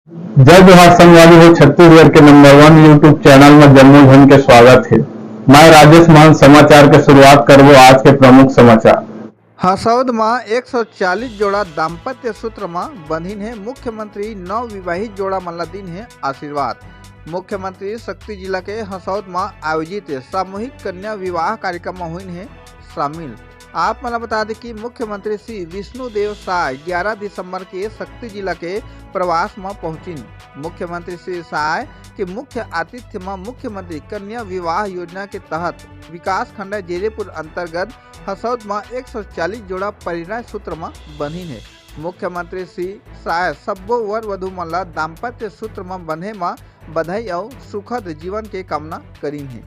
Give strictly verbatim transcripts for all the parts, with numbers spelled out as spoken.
जय जोहार संगवारी हो, छत्तीसगढ़ के नंबर वन YouTube चैनल में जम्मो झन के स्वागत हे। मैं राजेश मान समाचार के शुरुआत करबो आज के प्रमुख समाचार। हसौद म एक सौ चालीस जोड़ा दाम्पत्य सूत्र म बंधिन हे मुख्यमंत्री, नव विवाहित जोड़ा मन ल दिन हे आशीर्वाद। मुख्यमंत्री शक्ति जिला के हसौद म आयोजित सामूहिक कन्या विवाह कार्यक्रम म होइन हे शामिल। आप मन ल बता दें कि मुख्यमंत्री श्री विष्णुदेव साय ग्यारह दिसंबर के शक्ति जिला के प्रवास म पहुंचिन। मुख्यमंत्री श्री साय के मुख्य आतिथ्य म मुख्यमंत्री कन्या विवाह योजना के तहत विकासखंड जेरेपुर अंतर्गत हसौद म एक सौ चालीस जोड़ा परिणय सूत्र म बंधिन हे। मुख्यमंत्री श्री साय सब्बो वर वधु मन ल दाम्पत्य सूत्र म बंधे म बधाई अउ सुखद जीवन के कामना करिन हे।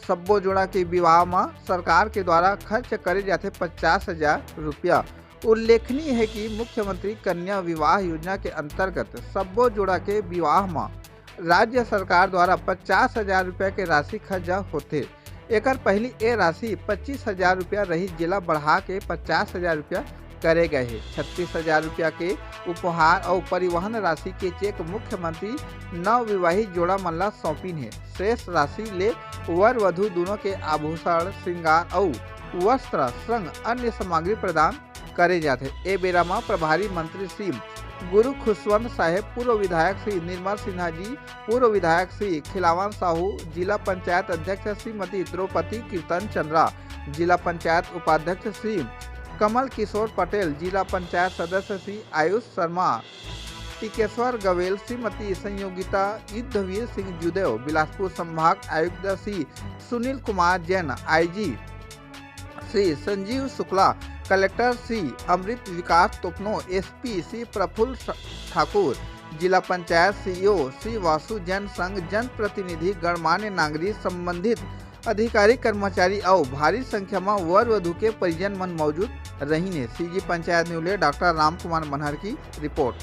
सब्बो जोड़ा के विवाह म सरकार के द्वारा खर्च करे जाथे पचास हजार रुपया। उल्लेखनीय हे कि मुख्यमंत्री कन्या विवाह योजना के अंतर्गत सब्बो जोड़ा के विवाह म राज्य सरकार द्वारा पचास हजार रुपया के राशि खर्चा होथे। एकर पहिली ए राशि पच्चीस हजार रुपया रहिस, जेला बढ़ा के पचास हजार रुपया करे गए हे। छत्तीस हजार रुपया के उपहार अउ परिवहन राशि के चेक मुख्यमंत्री नवविवाहित जोड़ा मन ला सौंपिन हे। शेष राशि ले वर वधु दूनों के आभूषण, श्रृंगार अउ वस्त्र संग अन्य सामग्री प्रदान करे जाथे। ए बेरा म प्रभारी मंत्री श्री गुरु खुशवंत साहेब, पूर्व विधायक श्री निर्मल सिन्हा जी, पूर्व विधायक श्री खिलावन साहू, जिला पंचायत अध्यक्ष श्रीमती द्रौपदी कीर्तन चंद्रा, जिला पंचायत उपाध्यक्ष श्री कमल किशोर पटेल, जिला पंचायत सदस्य श्री आयुष शर्मा, टिकेश्वर गवेल, श्रीमती संयोगिता युद्धवीर सिंह जुदेव, बिलासपुर संभाग आयुक्त श्री सुनील कुमार जैन, आईजी श्री संजीव शुक्ला, कलेक्टर श्री अमृत विकास तोपनो, एसपी श्री प्रफुल्ल ठाकुर, जिला पंचायत सीईओ श्री वासु जैन संग जनप्रतिनिधि, गणमान्य नागरिक, संबंधित अधिकारी, कर्मचारी अउ भारी संख्या म वर वधु के परिजन मन मौजूद रहिन हे। सीजी पंचायत न्यूज ले डॉक्टर राम कुमार मनहर की रिपोर्ट।